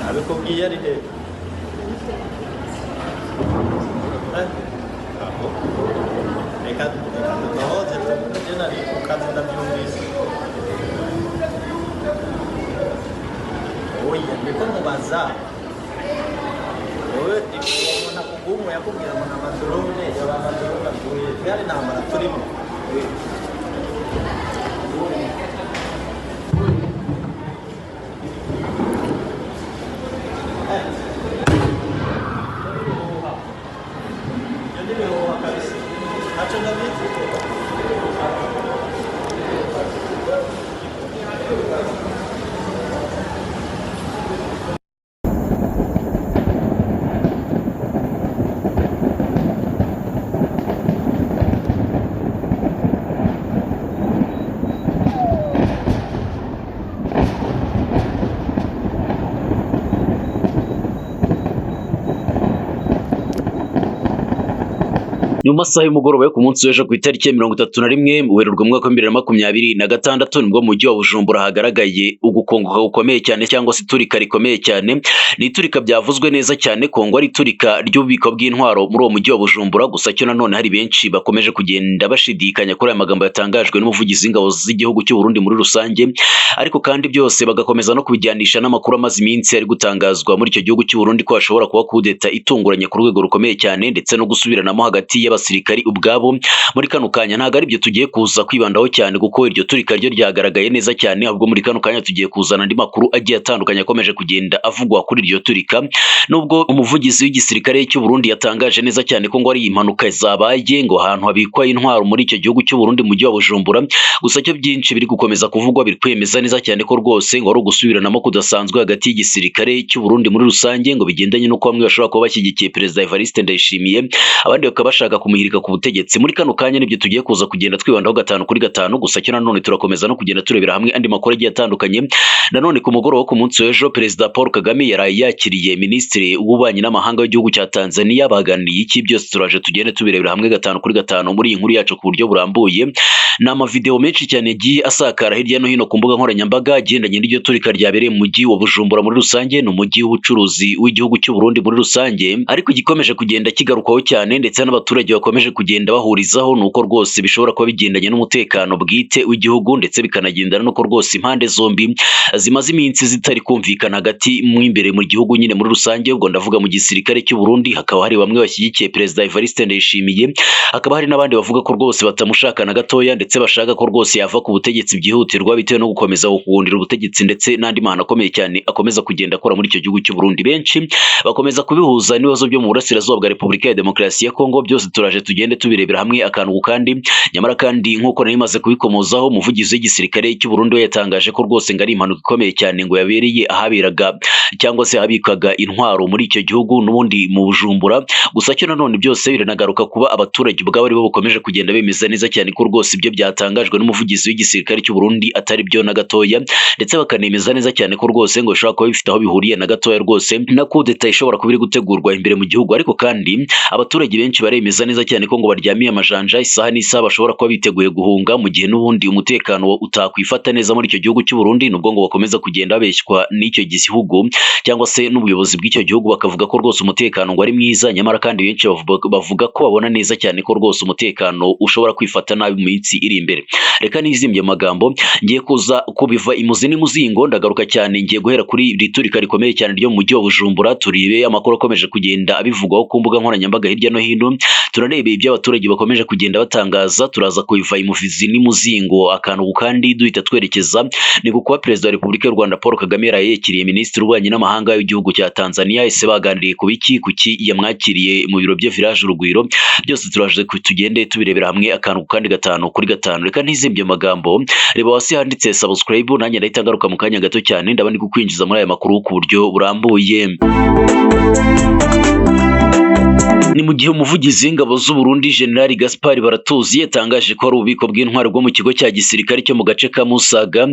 Abikubwiye ari he? Aho. Reka reka dutohoze, je nari ku kazi ndabyumvise. Oya, ndiko mubaza. Wowe umuntu akugumwe yakubwira ngo ni amadrone, yaba amadrone avuye. Twari intambara turimo. Ibyo ni ibihuha kabisa. Ntacyo ndabizi. Ni mu masaha y'umugoroba yo ku munsi w'ejo ku itariki ya 31 Werurwe mu mwaka wa 2026, nibwo mu mujyi wa Bujumbura hagaragaye ugukongoka gukomeye cyane cyangwa se iturika rikomeye cyane. Ni iturika byavuzwe neza cyane ko ngo ari iturika ry'ububiko bw'intwaro muri uwo mujyi wa Bujumbura. Gusa cyo nanone hari benshi bakomeje kugenda bashidikanya kuri aya magambo yatangajwe n'umuvugizi w'ingabo z'igihugu cy'u Burundi muri rusange, ariko kandi byose bagakomeza no kubijyanisha n'amakuru amaze iminsi ari gutangazwa muri icyo gihugu cy'u Burundi ko hashobora kuba kudeta itunguranye ku rwego rukomeye cyane, ndetse no gusubiranamo hagati y'abasirikari ubwabo. Muri kano kanya ntabwo aribyo tugiye kuza kwibandaho cyane, kuko iryo turika ryo ryagaragaye neza cyane, ahubwo muri kano kanya tugiye kuzana andi makuru agiye atandukanye akomeje kugenda avugwa kuri iryo turika. Nubwo umuvugizi w'igisirikare cy'u Burundi yatangaje neza cyane ko ngo ari impanuka zabaye ngo ahantu habikwa intwaro muri icyo gihugu cy'u Burundi mu mujyi wa Bujumbura, gusa cyo byinshi biri gukomeza kuvugwa biri kwemeza neza cyane ko rwose ngo ari ugusubiranamo kudasanzwe hagati y'igisirikare cy'u Burundi muri rusange, ngo bigendanye n'uko bamwe bashobora kuba bashyigikiye Perezida Evariste Ndayishimiye, abandi bakaba bashaka kumuhirika ku butegetsi. Muri kano kanya nibyo tugiye kuza kugenda twibandaho gatanu kuri gatanu. Gusa cyo nanone turakomeza no kugenda turebera hamwe andi makuru agiye atandukanye. Nanone ku mugoroba wo ku munsi w'ejo, Perezida Paul Kagame yaraye yakiriye Minisitiri w'Ububanyi n'Amahanga w'igihugu cya Tanzania. Baganiriye iki? Byose turaje tugende tubirebera hamwe gatanu kuri gatanu muri iyi nkuru yacu ku buryo burambuye. Ni amavideo menshi cyane yagiye asakara hirya no hino ku mbuga nkoranyambaga agendanye n'iryo turika ryabereye mu mujyi wa Bujumbura muri rusange, ni umujyi w'ubucuruzi w'igihugu cy'u Burundi muri rusange. Ariko igikomeje kugenda kigarukwaho cyane ndetse n'abaturage bakomeje kugenda bahurizaho ni uko rwose bishobora kuba bigendanye n'umutekano bwite w'igihugu, ndetse bikanagendana n'uko rwose impande zombi zimaze iminsi zitari kumvikana hagati mu imbere mu gihugu nyine muri rusange. Ubwo ndavuga mu gisirikare cy'u Burundi, hakaba hari bamwe bashyigikiye Perezida Evariste Ndayishimiye, hakaba hari n'abandi bavuga ko rwose batamushaka na gatoya, ndetse bashaka ko rwose yava ku butegetsi byihutirwa bitewe no gukomeza kugundira ubutegetsi ndetse n'andi mahano akomeye cyane akomeza kugenda akora muri icyo gihugu cy'u Burundi. Benshi bakomeza kubihuza n'ibibazo byo mu burasirazuba bwa Repubulika ya Demokarasi ya Kongo. Byose turaje tugende tubirebera hamwe akantu ku kandi. Nyamara kandi nk'uko nari maze kubikomozaho, umuvugizi w'igisirikare cy'u Burundi we yatangaje ko rwose ngo ari impanuka ikomeye cyane ngo yabereye ahaberaga cyangwa se ahabikaga intwaro muri icyo gihugu n'ubundi mu Bujumbura. Gusa cyo nanone byose biranagaruka kuba abaturage ubwabo aribo bakomeje kugenda bemeza neza cyane ko rwose ibyo byatangajwe n'umuvugizi w'igisirikare cy'u Burundi atari byo na gatoya, ndetse bakanemeza neza cyane ko rwose ngo bishobora kuba bifite aho bihuriye na gatoya rwose na kudeta ishobora kuba iri gutegurwa imbere mu gihugu. Ariko kandi abaturage benshi baremeza neza cyane ko ngo baryamiye amajanja, isaha n'isaha bashobora kuba biteguye guhunga mu gihe n'ubundi umutekano utakwifata neza muri icyo gihugu cy'u Burundi, nubwo ngo bakomeza kugenda babeshywa n'icyo gihugu cyangwa se n'ubuyobozi bw'icyo gihugu bakavuga ko rwose umutekano ngo ari mwiza. Nyamara kandi benshi bavuga ko babona neza cyane ko rwose umutekano ushobora kwifata nabi mu minsi iri imbere. Reka nizimbye amagambo, ngiye kuza kubiva imuzi n'imuzingo, ndagaruka cyane ngiye guhera kuri iri turika rikomeye cyane ryo mu mujyi wa Bujumbura, turebe amakuru akomeje kugenda abivugwaho ku mbuga nkoranyambaga hirya no hino, turarebe ibyo abaturage bakomeje kugenda batangaza, turaza kubiva imuzi n'imuzingo akantu ku kandi duhita twerekeza ni ku kuba Perezida wa Repubulika y'u Rwanda Paul Kagame yaraye yakiriye Minisitiri w'Ububanyi n'Amahanga w'igihugu cya Tanzania. Ese baganiriye ku biki? Kuki yamwakiriye mu biro bye Village Urugwiro? Byose turaje tugende tubirebera hamwe akantu ku kandi gatanu kuri gatanu. Reka ntizimbye amagambo, reba hasi handitse subscribe, nanjye ndahita ngaruka mu kanya gato cyane, ndaba ndi kukwinjiza muri aya makuru ku buryo burambuye. Ni mu gihe umuvugizi w'ingabo z'u Burundi General Gaspard Baratuzi yatangaje ko ari ububiko bw'intwaro bwo mu kigo cya gisirikare cyo mu gace ka Musaga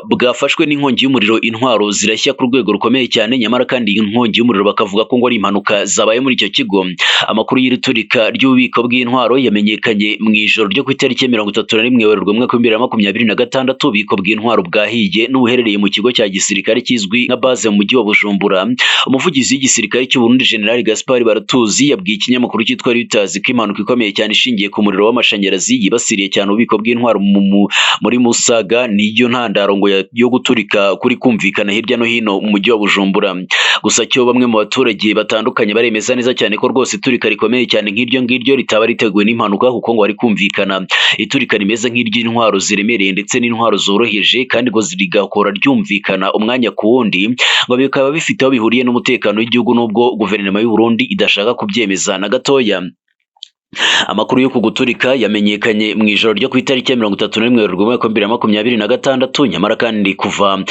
bwafashwe n'inkongi y'umuriro, intwaro zirashya ku rwego rukomeye cyane. Nyamara kandi iyi nkongi y'umuriro bakavuga ko ngo ari impanuka zabaye muri icyo kigo. Amakuru y'iri turika ry'ububiko bw'intwaro yamenyekanye mu ijoro ryo ku itariki ya 31 Werurwe umwaka wa 2026. Ububiko bw'intwaro bwahiye n'ubuherereye mu kigo cya gisirikare kizwi nka base mu mujyi wa Bujumbura. Umuvugizi w'igisirikare cy'u Burundi General Gaspard Baratuzi yabwiye ikinyamakuru cyitwa Reuters ko impanuka ikomeye cyane ishingiye ku muriro w'amashanyarazi yibasiriye cyane ububiko bw'intwaro muri Musaga, niyo ntandaro ngo yo guturika kuri kumvikana hirya no hino mu mujyi wa Bujumbura. Gusa cyo bamwe mu baturage batandukanye baremeza neza cyane ko rwose iturika rikomeye cyane nk'iryo ngiryo ritaba riteguwe n'impanuka, kuko ngo hari kumvikana iturika rimeze nk'iry'intwaro ziremereye ndetse n'intwaro zoroheje, kandi ngo rigakora ryumvikana umwanya ku wundi, ngo bikaba bifite aho bihuriye n'umutekano w'igihugu, nubwo guverinoma y'u Burundi idashaka kubyemeza na gatoya. Amakuru y'uku guturika yamenyekanye mu ijoro ryo ku itariki ya 31 Werurwe umwaka wa 2026. Nyamara kandi kuva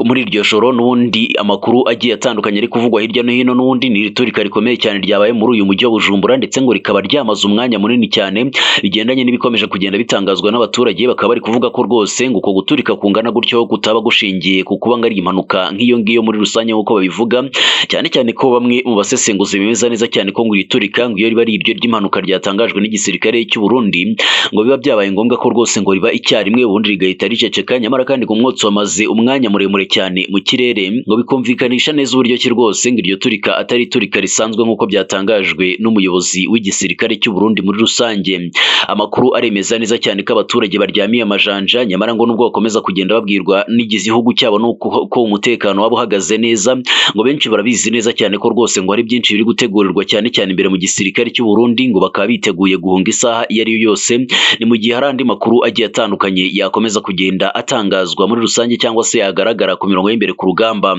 muri iryo joro n'ubundi amakuru agiye atandukanye ari kuvugwa hirya no hino n'ubundi ni iriturika rikomeye cyane ryabaye muri uyu mujyi wa Bujumbura, ndetse ngo rikaba ryamaze umwanya munini cyane, bigendanye n'ibikomeje kugenda bitangazwa n'abaturage. Bakaba bari kuvuga ko rwose ngo uko guturika kungana gutyo kutaba gushingiye ku kuba ngo ari impanuka nk'iyo ngiyo muri rusange nk'uko babivuga, cyane cyane ko bamwe mu basesenguzi bemeza neza cyane ko ngo iri turika ngo iyo riba ari iryo ry'impanuka ryatangajwe n'igisirikare cy'u Burundi, ngo biba byabaye ngombwa ko rwose ngo riba icyarimwe ubundi rigahita riceceka. Nyamara kandi ngo umwotsi wamaze umwanya muremure cyane mu kirere, ngo bikumvikanisha neza uburyo ki rwose ngo iryo turika atari iturika risanzwe nk'uko byatangajwe n'umuyobozi w'igisirikare cy'u Burundi muri rusange. Amakuru aremeza neza cyane ko abaturage baryamiye amajanja, nyamara ngo nubwo bakomeza kugenda babwirwa n'igihugu cyabo nuko ko umutekano waba uhagaze neza, ngo benshi barabizi neza cyane ko rwose ngo hari byinshi biri gutegurirwa cyane cyane imbere mu gisirikare cy'u Burundi, ngo bakaba biteguye guhunga isaha iyo ari yo yose. Ni mu gihe hari andi makuru agiye atandukanye yakomeza kugenda atangazwa muri rusange cyangwa se yagaragara ku mirongo y'imbere ku rugamba.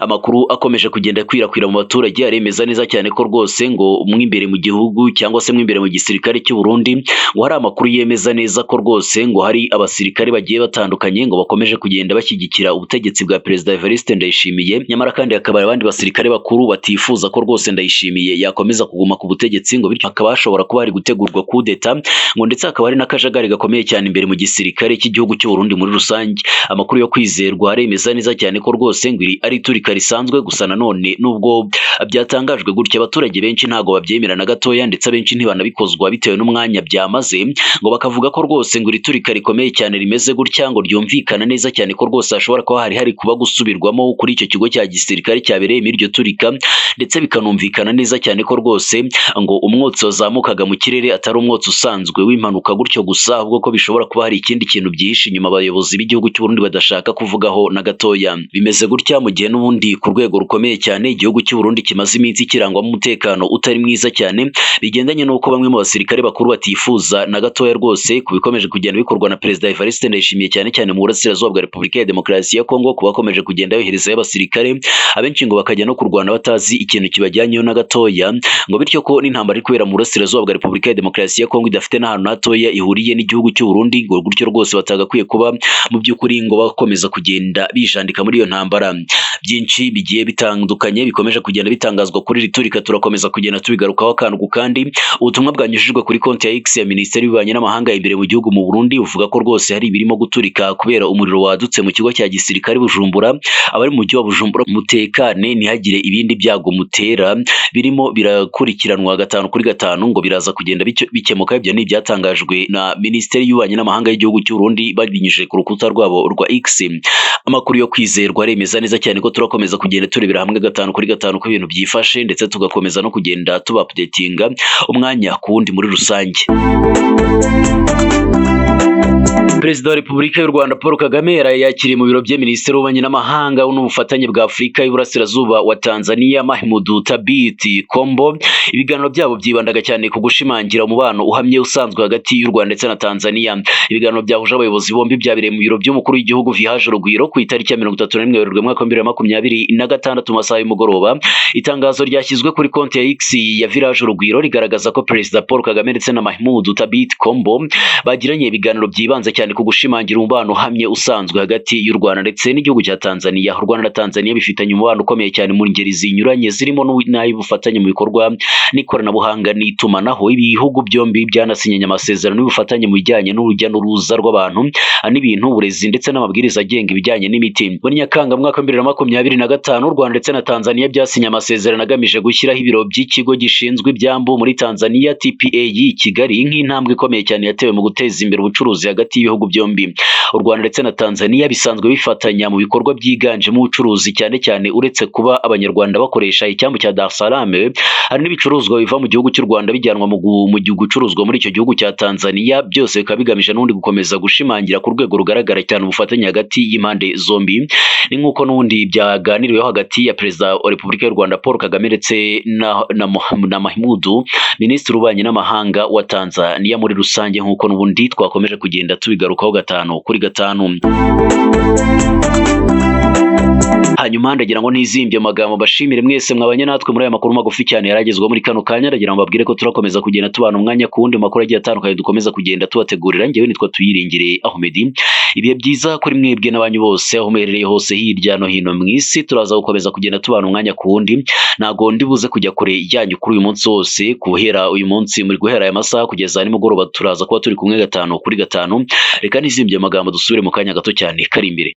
Amakuru akomeje kugenda akwirakwira mu baturage aremeza neza cyane ko rwose ngo mo imbere mu gihugu cyangwa se mo imbere mu gisirikare cy'u Burundi ngo hari amakuru yemeza neza ko rwose ngo hari abasirikare bagiye batandukanye ngo bakomeje kugenda bashyigikira ubutegetsi bwa Perezida Evariste Ndayishimiye. Nyamara kandi hakaba abandi basirikare bakuru batifuza ko rwose Ndayishimiye yakomeza kuguma ku butegetsi, ngo bityo hakaba hashobora kuba hari gutegurwa kudeta, ngo ndetse hakaba hari n'akajagari gakomeye cyane imbere mu gisirikare cy'igihugu cy'u Burundi muri rusange. Amakuru yo kwizerwa aremeza neza cyane ko rwose ngo iri ari iturika risanzwe. Gusa nanone nubwo byatangajwe gutya, abaturage benshi ntago babyemera na gatoya, ndetse abenshi ntibanabikozwa bitewe n'umwanya byamaze, ngo bakavuga ko rwose ngo iri turika rikomeye cyane rimeze gutya ngo ryumvikana neza cyane ko rwose hashobora kuba hari kuba gusubirwamo kuri icyo kigo cya gisirikare cyabereyemo iryo turika, ndetse bikanumvikana neza cyane ko rwose ngo umwotsi wazamukaga mu kirere atari umwotsi usanzwe w'impanuka gutyo gusa, ahubwo ko bishobora kuba hari ikindi kintu byihishe inyuma abayobozi b'igihugu cy'u Burundi badashaka kuvugaho na gatoya. Bimeze gutya mu gihe n'ubundi ku rwego rukomeye cyane igihugu cy'u Burundi kimaze iminsi kirangwamo umutekano utari mwiza cyane, bigendanye n'uko bamwe mu basirikare bakuru batifuza na gatoya rwose ku bikomeje kugenda bikorwa na Perezida Evariste Ndayishimiye, cyane cyane mu burasirazuba bwa Repubulika ya Demokarasi ya Kongo, kuba akomeje kugenda yoherezayo abasirikare abenshi ngo bakajya no kurwana batazi ikintu kibajyanyeyo na gatoya, ngo bityo ko n'intambara iri kubera mu burasirazuba bwa Repubulika ya Demokarasi ya Kongo idafite n'ahantu hatoya ihuriye n'igihugu cy'u Burundi, ngo gutyo rwose batagakwiye kuba mu by'ukuri ngo bakomeza kugenda bijandika muri iyo ntambara. Byinshi bigiye bitandukanye bikomeje kugenda bitangazwa kuri iri turika, turakomeza kugenda tubigarukaho akantu ku kandi. Ubutumwa bwanyujijwe kuri konti ya X ya Minisiteri y'Ububanyi n'Amahanga imbere mu gihugu mu Burundi buvuga ko rwose hari ibirimo guturika kubera umuriro wadutse mu kigo cya gisirikare Bujumbura. Abari mu mujyi wa Bujumbura mutekane, ntihagire ibindi byago mutera, birimo birakurikiranwa 5 kuri 5, ngo biraza kugenda bikemuka. Ibyo ni ibyatangajwe na Minisiteri y'Ububanyi n'Amahanga y'igihugu cy'u Burundi babinyujije ku rukuta rwabo rwa X. Amakuru yo kwizerwa aremeza neza cyane ko turakomeza kugenda turebera hamwe 5 kuri 5 ko ibintu byifashe, ndetse tugakomeza no kugenda tuba updatinga umwanya ku wundi muri rusange. Perezida wa Repubulika y'u Rwanda Paul Kagame yaraye yakiriye mu biro bye Minisitiri w'Ububanyi n'Amahanga n'Ubufatanye bwa Afurika y'Iburasirazuba wa Tanzania Mahmoud Thabit Kombo. Ibiganiro byabo byibandaga cyane ku gushimangira umubano uhamye usanzwe hagati y'u Rwanda ndetse na Tanzania. Ibiganiro byahuje abayobozi bombi byabereye mu biro by'umukuru w'igihugu Village Urugwiro ku itariki ya 31 Werurwe umwaka wa 2026 mu masaha y'umugoroba. Itangazo ryashyizwe kuri konti ya X ya Village Urugwiro rigaragaza ko Perezida Paul Kagame ndetse na Mahmoud Thabit Kombo bagiranye ibiganiro byibanze yibanze cyane ku gushimangira umubano uhamye usanzwe hagati y'u Rwanda ndetse n'igihugu cya Tanzania. U Rwanda na Tanzania bifitanye umubano ukomeye cyane mu ngeri zinyuranye zirimo n'ay'ubufatanye mu bikorwa n'ikoranabuhanga n'itumanaho. Ibihugu byombi byanasinyanye amasezerano y'ubufatanye mu bijyanye n'urujya n'uruza rw'abantu n'ibintu, uburezi ndetse n'amabwiriza agenga ibijyanye n'imiti. Muri Nyakanga mu mwaka wa 2025, u Rwanda ndetse na Tanzania byasinye amasezerano agamije gushyiraho ibiro by'ikigo gishinzwe ibyambu muri Tanzania TPA i Kigali, nk'intambwe ikomeye cyane yatewe mu guteza imbere ubucuruzi hagati y'ibihugu byombi. U Rwanda ndetse na Tanzania bisanzwe bifatanya mu bikorwa byiganjemo ubucuruzi, cyane cyane uretse kuba Abanyarwanda bakoresha icyambu cya Dar es Salaam, hari n'ibicuruzwa biva mu gihugu cy'u Rwanda bijyanwa mu gucuruzwa muri icyo gihugu cya Tanzania, byose bikaba bigamije n'ubundi gukomeza gushimangira ku rwego rugaragara cyane ubufatanye hagati y'impande zombi. Ni nk'uko n'ubundi byaganiriweho hagati ya Perezida wa Repubulika y'u Rwanda Paul Kagame ndetse na Mahmudu, Minisitiri w'Ububanyi n'Amahanga wa Tanzania muri rusange, nk'uko n'ubundi twakomeje kugenda tubigarukaho gatanu kuri gatanu. Hanyuma ndagira ngo ntizimbye amagambo mbashimire mwese mwabanye natwe muri aya makuru magufi cyane yaragezweho muri kano kanya. Ndagira ngo mbabwire ko turakomeza kugenda tubana umwanya ku wundi makuru agiye atandukanye dukomeza kugenda tubategurira. Njyewe nitwa Tuyiringire Ahmed. Ibihe byiza kuri mwebwe n'abanyu bose aho muherereye hose hirya no hino mu isi. Turaza gukomeza kugenda tubana umwanya ku wundi, ntago ndi buze kujya kure yanyu kuri uyu munsi wose. Guhera uyu munsi muri guhera aya masaha kugeza nimugoroba turaza kuba turi kumwe gatanu kuri gatanu. Reka ntizimbye amagambo dusubire mu kanya gato cyane kari imbere.